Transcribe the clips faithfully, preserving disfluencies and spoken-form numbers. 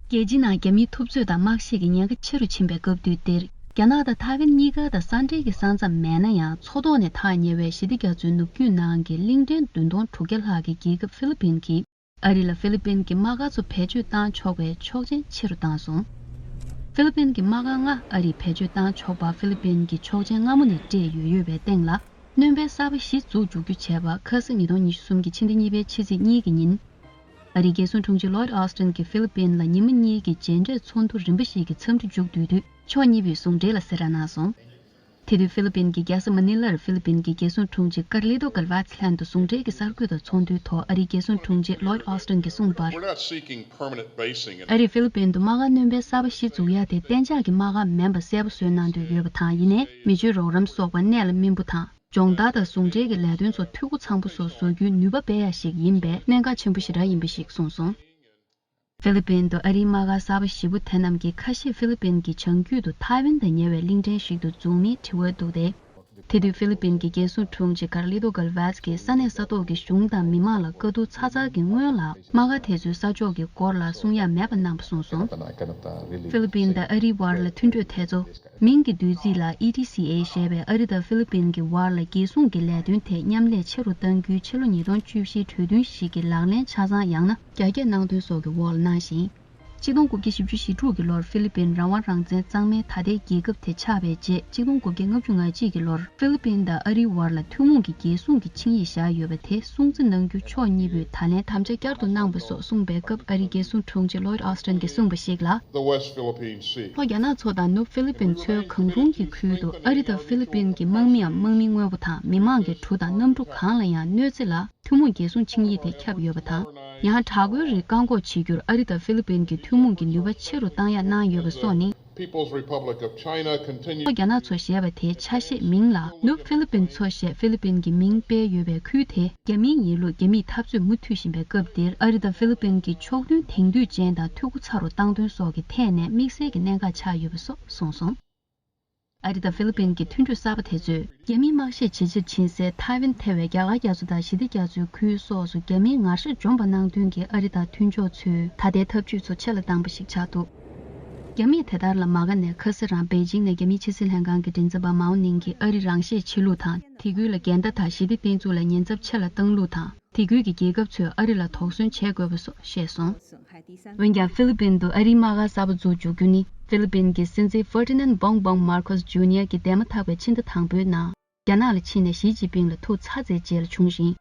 རྒྱལ་སྤྱིའི་ནང་རྒྱ་མིའི་ཐུབ་ཚོད་དང་དམག་ཤེད་ཀྱི་ཉེན་ཁ་ཆེ་རུ་ཕྱིན་པའི་སྐབས་དུས་འདིར། རྒྱ་ནག་དང་ཐའེ་ཝན་གཉིས་ཀ་དང་ས་འབྲེལ་གྱི་ས་མཚམས་མེད་ན་ཡང་། མཚོ་ཐོག་ནས་ཐག་ཉེ་བའི་ཞི་བདེ་རྒྱ་མཚོའི་ནུབ་རྒྱུད་ནང་གི་གླིང་ཕྲན་བདུན་སྟོང་དྲུག་བརྒྱ་ལྷག་གི་རྒྱལ་ཁབ་ཧྥི་ལི་པིན་གྱིས། ཨ་རི་ལ་ཧྥི་ལི་པིན་གྱི་དམག་སྒར་ཚོ་བེད་སྤྱོད་བཏང་ཆོག་པའི་ཆོག་མཆན་ཆེ་རུ་བཏང་སོང་། ཧྥི་ལི་པིན་གྱི་དམག་སྒར་ལྔ་ཨ་རིས་བེད་སྤྱོད་བཏང་ཆོག་པར་ཧྥི་ལི་པིན་གྱིས་ཆོག་མཆན་སྔ་མོ་ནས་སྤྲད་ཡོད་ཡོད་པའི་སྟེང་ལ། སྣོན་པའི་གསར་པ་བཞི་འཛུགས་འཇུག་རྒྱུ་བྱས་པ། ཁ་སང་ཉིས་སྟོང་ཉི་ཤུ་རྩ་གསུམ་གྱི་ཕྱི་ཟླ་གཉིས་པའི་ཕྱི་ཚེས་གཉིས་ཀྱི་ཉིན། ཨ་རིའི་རྒྱལ་སྲུང་དྲུང་ཆེ་ལོའིད་ཨོ་སི་ཊིན་གྱིས་ཧྥི་ལི་པིན་ལ་ཉི་མ་གཉིས་ཀྱི་མཇལ་འཕྲད་ཚོགས་འདུ་རིམ་པ་ཞིག་གི་འཚམས་འདྲི་མཇུག་བསྡུས་དུས། ཕྱོགས་གཉིས་པོས་ཟུང་འབྲེལ་ལ་གསལ་བསྒྲགས་གནང་སོང་། དེ་དུས་ཧྥི་ལི་པིན་གྱི་རྒྱལ་ས་མ་ནི་ལར་ཧྥི་ལི་པིན་གྱི་རྒྱལ་སྲུང་དྲུང་ཆེ་ཀར་ལི་ཏོ་གལ་ཝཱ་ཙི་ལྷན་དུ་ཟུང་འབྲེལ་གྱི་གསར་འགོད་པ་ཚོགས་འདུའི་ཐོག་ཨ་རིའི་རྒྱལ་སྲུང་དྲུང་ཆེ་ལོའིད་ཨོ་སི་ཊིན་གྱིས་གསུངས་པར། We're not seeking permanent basing in ཨ་རིས་ཧྥི་ལི་པིན་དུ་དམག་སྒར་སྣོན་པའི་གསར་པ་བཞི་འཛུགས་ཡ་དེ་གཏན་འཇགས་ཀྱི་དམག་སྒར་མིན་པ་གསལ་པོ་བཟོས་གནང་འདོད་ཡོད་པ་དང་། ཡིན་ནའི་མི་སྤྱོད་རོགས་རམ་སོགས་པ་གནད་ལ་སྨིན་པོ་དང་། སྦྱོང་བརྡར་དང་ཟུང་འབྲེལ་གྱི་ལས་དོན་སོགས་འཐུས་སྒོ་ཚང་པོ་སོགས་བཟོ་རྒྱུའི་ནུས་པ་སྤེལ་ཡ་ཞིག་ཡིན་པས་གནད་འགག་ཆེན་པོ་ཞེ་དྲག་ཡིན་པ་ཞིག་གསུངས་སོང་། ཧྥི་ལི་པིན་དུ་ཨ་རིའི་དམག་སྒར་གསར་པ་བཞི་པོ་དེ་རྣམས་ཀྱི་ཁ་ཤས་ཧྥི་ལི་པིན་གྱི་བྱང་རྒྱུད་དུ་ཐའེ་ཝན་དང་ཉེ་བའི་གླིང་ཕྲན་ཞིག་ཏུ་འཛུགས་མིན་དྲི་བ་འདུག་སྟེ། དེ་དུས་ཧྥི་ལི་པིན་གྱི་རྒྱལ་སྲུང་དྲུང་ཆེ་ཀར་ལི་ཏོ་གལ་ཝཱ་ཙི་གིས་ས་གནས་ས་ཐོག་གི་གཞུང་དང་མི་མང་ལ་བཀའ་བསྡུར་ཚར་ཚར་གྱི་སྔོན་ལ་དམག་སྒར་དེ་ཚོའི་ས་ཕྱོགས་ཀྱི་སྐོར་ལ་གསུང་ཡ་མེད་པ་གནང་བ་གསུངས་སོང་། ཧྥི་ལི་པིན་དང་ཨ་རིའི་དབར་ལ་མཐུན་གྲོས་དེ་ཚོ། མིང་གི་བསྡུས་ཚིག་ལ་ཨི་ཊི་སི་ཨེ་ཞེས་པའི་ཨ་རི་དང་ཧྥི་ལི་པིན་གྱི་དབར་ལ་རྒྱལ་སྲུང་གི་ལས་དོན་ཐད་མཉམ་ལས་ཆེ་རུ་གཏང་རྒྱུའི་ཕྱི་ལོ་ཉིས་སྟོང་བཅུ་བཞིའི་གྲོས་མཐུན་ཞིག་གི་ལག་ལེན་ཆ་ཚང་ཡང་ན་རྒྱ་སྐྱེད་གནང་དོན་སོགས་ཀྱི་འོག་ལ་གནང་ཞིང་། གཅིག་སྟོང་དགུ་བརྒྱ་བཞི་བཅུ་ཞེ་དྲུག་གི་ལོར་ཧྥི་ལི་པིན་རང་དབང་རང་བཙན་གཙང་མའི་ད་ལྟའི་རྒྱལ་ཁབ་དེ་ཆགས་པའི་རྗེས། གཅིག་སྟོང་དགུ་བརྒྱ་ལྔ་བཅུ་ང་གཅིག་གི་ལོར་ཧྥི་ལི་པིན་དང་ཨ་རིའི་དབར་ལ་ཐུན་མོང་གི་རྒྱལ་སྲུང་གི་ཆིངས་ཡིག་བཞག་ཡོད་པ་དེ་སྲུང་བརྩི་གནང་རྒྱུ་ཕྱོགས་གཉིས་པོས་ད་ལན་དམ་བཅའ་བསྐྱར་དུ་གནང་བ་སོགས་གསུངས་པའི་སྐབས། ཨ་རིའི་རྒྱལ་སྲུང་དྲུང་ཆེ་ལོའིད་ཨོ་སི་ཊིན་གྱིས་གསུངས་པ་ཞིག་ལ། The West Philippine Sea. ལྷོ་རྒྱ་ནག་མཚོ་དང་ནུབ་ཧྥི་ལི་པིན་མཚོའི་གང་རུང་གི་ཁུལ་དུ་ཨ་རི་དང་ཧྥི་ལི་པིན་གྱི་དམག་མིའམ་དམག་མི་དངོས་པོ་དང་མི་མང་གི་གྲུ་དང་གནམ་གྲུ་གང་ལ་ཡང་གནོད་འཚེ་ལ་ཐུན་མོང་རྒྱལ་སྲུང་ཆིངས་ཡིག་དེ་ཁྱབ་ཡོད་པ་དང་། ཡང་དྲག་རྒོལ་རིགས་བཀག་འགོག་བྱེད་རྒྱུར་ཨ་རི་དང་ཧྥི་ལི་པིན་གྱིས་ཐུན་མོང་གི་ནུས་པ་ཆེ་རུ་བཏང་ཡ་གནང་ཡོད་པ་སོགས་ནི། People's Republic of China continue. ལྷོ་རྒྱ་ནག་མཚོ་ཞེས་པ་དེའི་ཆ་ཤས་མིང་ལ་ནུབ་ཧྥི་ལི་པིན་མཚོ་ཞེས་ཧྥི་ལི་པིན་གྱི་མིང་སྤེལ་ཡོད་པའི་ཁུལ་དེ། རྒྱ་མིའི་ཡིན་ལུགས་རྒྱ་མིས་འཐབ་རྩོད་མུ་མཐུད་བཞིན་པའི་སྐབས་འདིར་ཨ་རི་དང་ཧྥི་ལི་པིན་གྱི་ཕྱོགས་མཐུན་དེང་དུས་ཅན་དང་འཐུས་སྒོ་ཚ་རུ་བཏང་དོན་སོགས་ཀྱི་ཐད་ནས་དམིགས་བསལ་གྱི་གནད་འགག་ཆགས་ཡོད་པ་སོགས་གསུངས་སོང་། ཨ་རི་དང་ཧྥི་ལི་པིན་གྱི་མཐུན་གྲོས་གསར་པ་དེ་ཚོས། རྒྱ་མིའི་དམག་ཤེད་ཇེ་ཆེར་ཕྱིན་སའི་ཐའེ་ཝན་ཐེ་བའི་རྒྱ་གར་རྒྱ་མཚོ་དང་ཞི་བདེ་རྒྱ་མཚོའི་ཁུལ་སོགས་སུ་རྒྱ་མིའི་ངར་ཤགས་འཇོམས་པ་གནང་དོན་གྱིས་ཨ་རི་དང་མཐུན་ཕྱོགས་ཚོས་ད་ལྟའི་ཐབས་ཇུས་ཚོ་ཆེ་ལ་བཏང་པ་ཞིག་ཆགས་འདུག་རྒྱ་མིས་དེ་ལྟར་ལ་མ་དགའ་ནས། ཁ་སང་རང་པེ་ཅིང་ནས་རྒྱ་མིའི་ཕྱི་སྲིད་ལྷན་ཁང་གི་མགྲིན་ཚབ་པ་མའོ་ནིང་གིས་ཨ་རིར་རང་ཤེད་ཆེ་ལུགས་དང་། དེ་ཁུལ་ལ་འགལ་ཟླ་དང་ཞི་བདེ་བསྟེན་ཚུགས་ལ་ཉེན་ཚབས་ཆེ་ལ་བཏང་ལུགས་དང་། དེ་ཁུལ་གྱི་རྒྱལ་ཁབ་ཚོས་ཨ་རི་ལ་དོགས་ཟོན་བྱེད་དགོས་པ་སོགས་བཤད་སོང་། འོན་ཀྱང་ཧྥི་ལི་པིན་དུ་ཨ་རིའི་དམག་སྒར་གསར་པ་འཛུགས་འཇུག་རྒྱུ་ནི། ཧྥི་ལི་པིན་གྱི་སྲིད་འཛིན་ཧྥར་ཏི་ནན་བོང་བོང་མར་ཁོས་ཇུ་ནི་ཡར་གྱི་འདས་མ་ཐག་པའི་ཕྱི་ཟླ་དང་པོའི་ནང་། རྒྱ་ནག་ལ་ཕྱིན་ནས་ཞི་ཅིན་ཕིང་ལ་ཐུག་ཚར་ཚར་རྗེས་ལ་བྱུང་ཞིང་།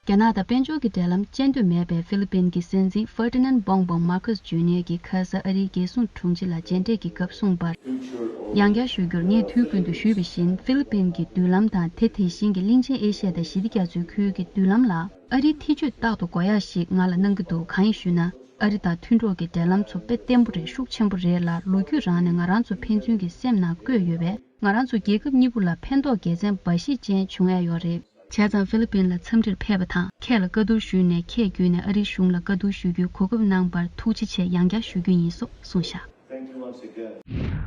རྒྱ་ནག་དང་དཔལ་འབྱོར་གྱི་འབྲེལ་ལམ་བཅད་འདོད་མེད་པའི་ཧྥི་ལི་པིན་གྱི་སྲིད་འཛིན་ཧྥར་ཏི་ནན་བོང་བོང་མར་ཁོས་ཇུ་ནི་ཡར་གྱིས་ཁ་སང་ཨ་རིའི་རྒྱལ་སྲུང་དྲུང་ཆེ་ལ་མཇལ་འཕྲད་ཀྱི་སྐབས་གསུངས་པར། ཡང་བསྐྱར་ཞུ་རྒྱུར། ངས་དུས་ཀུན་ཏུ་ཞུས་པ་བཞིན། ཧྥི་ལི་པིན་གྱི་མདུན་ལམ་དང་དེ་དེ་བཞིན་གྱི་གླིང་ཆེན་ཨེ་ཤ་ཡ་དང་ཞི་བདེ་རྒྱ་མཚོའི་ཁུལ་གྱི་མདུན་ལམ་ལ་ཨ་རིའི་ཐེ་བྱུས་རྟག་ཏུ་དགོས་ཡག་ཞིག་ང་ལ་གནང་གི་འདུག་གང་ཡིན་ཞུས་ན། ཨ་རི་དང་མཐུན་གྲོགས་ཀྱི་འབྲེལ་ལམ་ཚོ་དཔེ་བརྟན་པོ་རེད། ཤུགས་ཆེན་པོ་རེད་ལ། ལོ་རྒྱུས་རང་ནས་ང་རང་ཚོ་ཕན་ཚུན་གྱི་སེམས་ནང་བཀོད་ཡོད་པས། ང་རང་ཚོ་རྒྱལ་ཁབ་གཉིས་པོ་ལ་ཕན་ཐོགས་དགེ་མཚན་འབའ་ཞིག་ཅན་བྱུང་ཡ་ཡོད་རེད། བྱས་ཙང་ཧྥི་ལི་པིན་ལ་འཚམས་འདྲིར་ཕེབས་པ་དང་། ཁྱེད་ལ་བཀའ་བསྡུར་ཞུས་ནས་ཁྱེད་བརྒྱུད་ནས་ཨ་རིའི་གཞུང་ལ་བཀའ་བསྡུར་ཞུ་རྒྱུའི་གོ་སྐབས་གནང་བར་ཐུགས་རྗེ་ཆེ་ཡང་བསྐྱར་ཞུ་རྒྱུ་ཡིན་སོགས་གསུངས་བཞག